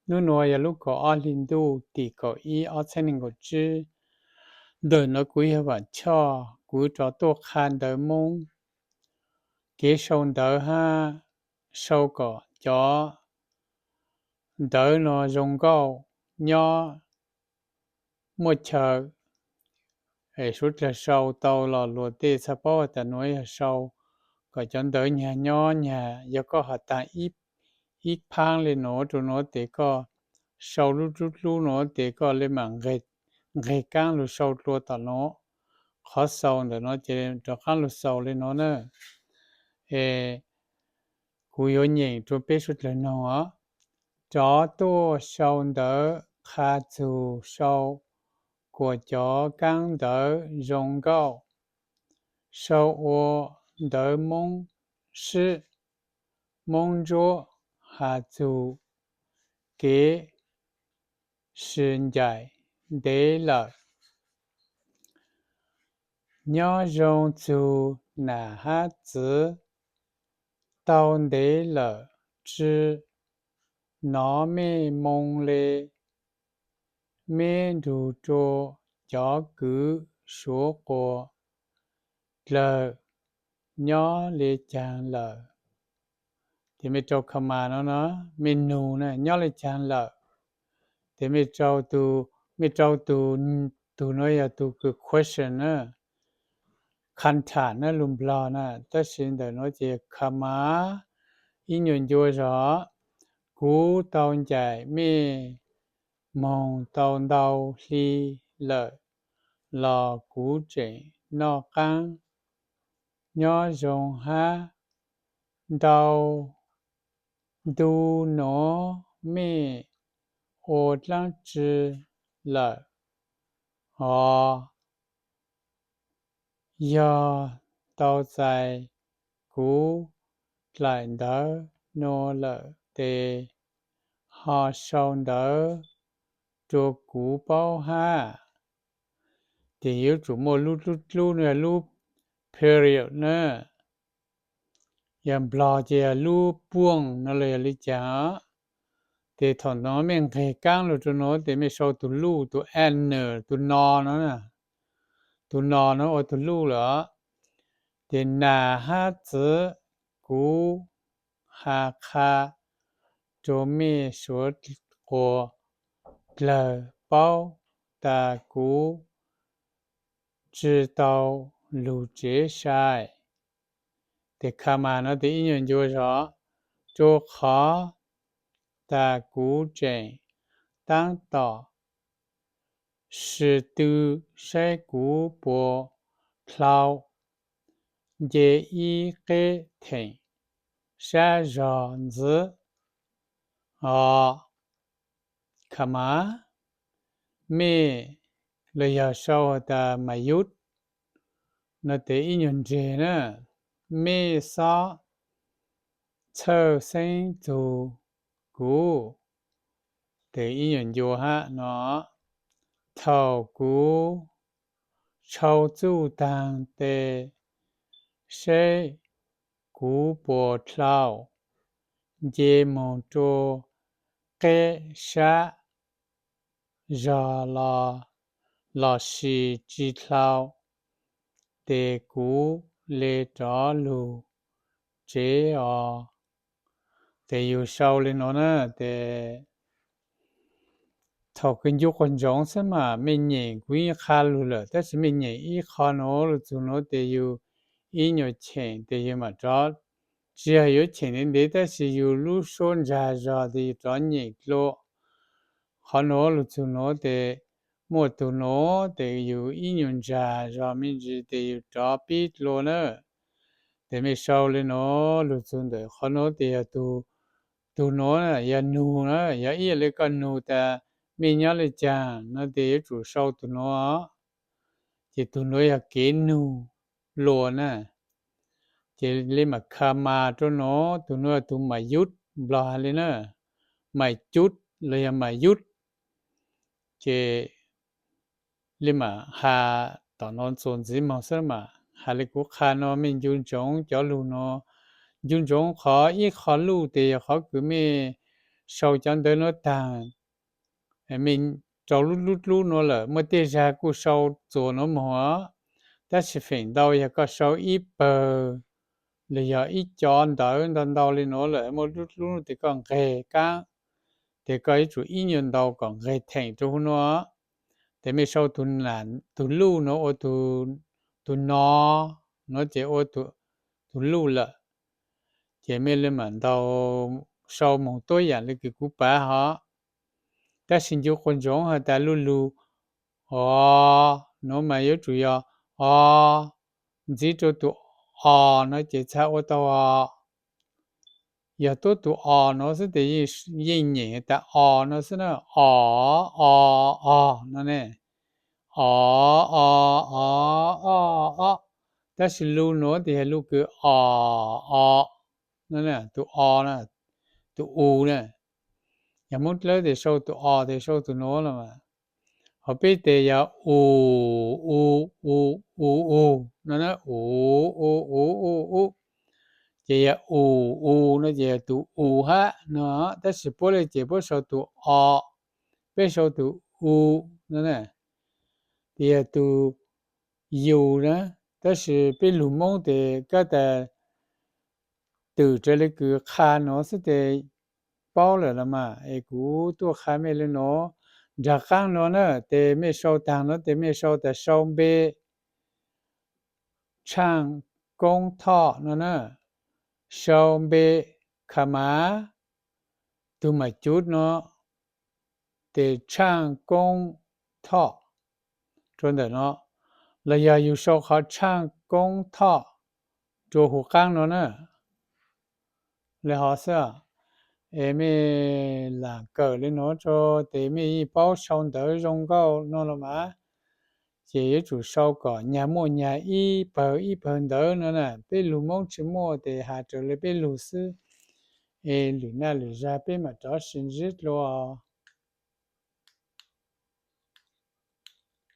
Hnub nuav yog lub kaum ob hli ntuj tim kaum ib ob txhiab neeg nkaum tsib. Ntawm nuav kuv yog Vam Choj, kuv rov tuaj qha ntawv Moob. Kev sau ntawv hab sau kom cov ntawv nuav zoo nkauj nyob muaj chaw. Suav dlawg sau tau los luag tej txhaj paub tas nuav yog sau kom cov ntawv nyag nyob nyag. Yog koj has tas ib phaab le nuav rua nuav tes koj sau lub dlub dlub nuav tes koj le mam nqeg kaab lug sau dlua tom nuav. Qhov xaus ntawm nuav ces rov qaab lug xaus le nuav na. Es kuv yuav nyeem rua peb suav dlawg noog os. Rov tuaj sau ntawv qha txug sau kuas cov kaab ntawv zoo nkauj, sau ua ntawv Moob sib, Moob Ntsuab has txug kev sib ncaim ntev lawm. Nyob zoo txug nam hab txwv, tau ntev lawm tsi nov mej moo le. Meb nrug rua cov kwv Suav quas dlawg nyob le caag lawm. Tes mej rau comma no no, mej nug na nyob le caag lawm. Tes mej rau tug, mej rau tug, tug nuav yog tug kws question na, contact na lug Nplog na, tab sis ntawm nuav ces comma, ib nyuas ncua zog. Kuv tau ncaim mej moog tau ntau hli lawm los kuv tseem noj qaab. Nyob zoo hab ntau, ntu nuav mej ua dlaab tsi lawm os? Yog tau txais kuv dlaim ntawv nuav lawm tes ho sau ntawv rua kuv paub hab. Tes yuav tsum muaj lub dlub dlub nuav yog lub period na. Yog Nplog ces yog lub puoj no los yog le caag. Tes thaum nuav mej nqeg kaab lug rua nuav tes mej sau tug luj, tug and, tug no no, tug no no ua tug luj lawm. Tes nam hab txwv, kuv has qha rua mej Suav quas dlawg paub tas kuv tsi tau lug tsev sai. Tes comma no tes ib nyuas ncua zog, rua qhov tas kuv tseem taab tom sim tw saib kuv puas dlhau nce ib qeb theem sab zog ntxiv os. Comma, mej, los yog sau has tas Mayut no tes ib nyuas nreg na, mej xob txhawj xeeb txug kuv. Tes ib nyuas ncua hab no, thaum kuv tshau txuj taag tes saib kuv puas dlhau nce moog rua qeb sab zog los, los sis tsi dlhau, tes kuv le rov lug tsev os. Tes yug sau le nuav na, tes thaum kws ncu quas ntsoov xwb mas mej nyeem kuv yeej qha lug lawm, tab sis mej nyeem ib qho nuav lug txug nuav tes yug ib nyuas cheem tes yug mam rov, tsi yog yuav cheem ntev ntev tab sis yug lub suab ntsag zog tes yug rov nyeem dlua. Qhov nuav lug txug nuav tes muaj tug nuav tes yug ib nyuas ntsag zog me ntsis tes yug rov pib dlua na. Tes mej sau le nuav lug txug ntawm qhov nuav tes yog tug, tug nuav yog nug na, yog ib yam le koj nug tas mej nyob le caag no tes yuav tsum sau tug nuav. Ces tug nuav yog kev nug luas na. Ces le mam comma rua nuav, tug nuav yog tug Mayut, Nplog has le na, Mayut los yog Mayut. Ces le mam has tom nuav txuas ntxiv moog xwb mas has le kuv qha nuav mej ncu ntsoov cov lug nuav, ncu ntsoov qhov ib qho luj tes yog qhov kws mej sau cov ntawv nuav taag, mej rau lub dlub dlub nuav lawm, muaj tej zag kuj sau txuas nuav moog os, tab sis feem ntau yog koj sau ib pawg los yog ib co ntawv ntau ntau li nuav lawm, muaj dlub dlub tes koj nqeg kaab, tes koj yuav tsum ib nyuag ntaus kom nqeg theem rua huv nuav. Tes mej sau tug luj nuav ua tug no, nuav ces ua tug luj lawm, ces mej le maam ntaus sau moog tuab yaam le kws kuv pav hov. Tab sis ncu quas ntsoov has tas luj lug o nuav mas yuav tsum yog o ntxiv rua tug o no ces txhad ua tau o. Yog tuab tug o nuav xwb tes yeej nyeem tas o no xwb na, o, o, o no ne, o, o, o, o, o. Tab sis lug nuav tes yog lug kws o, o, tug o, tug u na. Yog Moob Dlawb tes sau tug o tes sau tug nuav los mas. Hos peb tes yog u, u, u, u, u no na, u, u, u, u, u. Ces yog u, u no ces yog tug u hab no, tab sis puab le ces puab sau tug o, peb sau tug u no na, ces yog tug yus na. Tab sis peb lug Moob tes kab tas twm raws le kws qha nuav xwb tes paub lawm los mas, es kuv tuaj qha mej le nuav. Nraag qaab nuav na, tes mej sau taag nuav tes mej sau tas sau npe Tshaaj Koob Thoj no na, sau npe Khamav tug maam cuv no, tes Tshaaj Koob Thoj rua ntawm no, los yog yug sau qhov Tshaaj Koob Thoj rua huv qaab nuav na. Le hov xwb, es mej lam kawm le nuav rua tes mej yeej paub sau ntawv zoo nkauj no los mas. Ces yuav tsum sau kom nyag muaj nyag ib pawg ib pawg ntawv no na. Peb lug Moob tsi muaj tes has raws le peb lug xwb. Es lwm naj lwm zag peb maam rov sib ntsib dlua.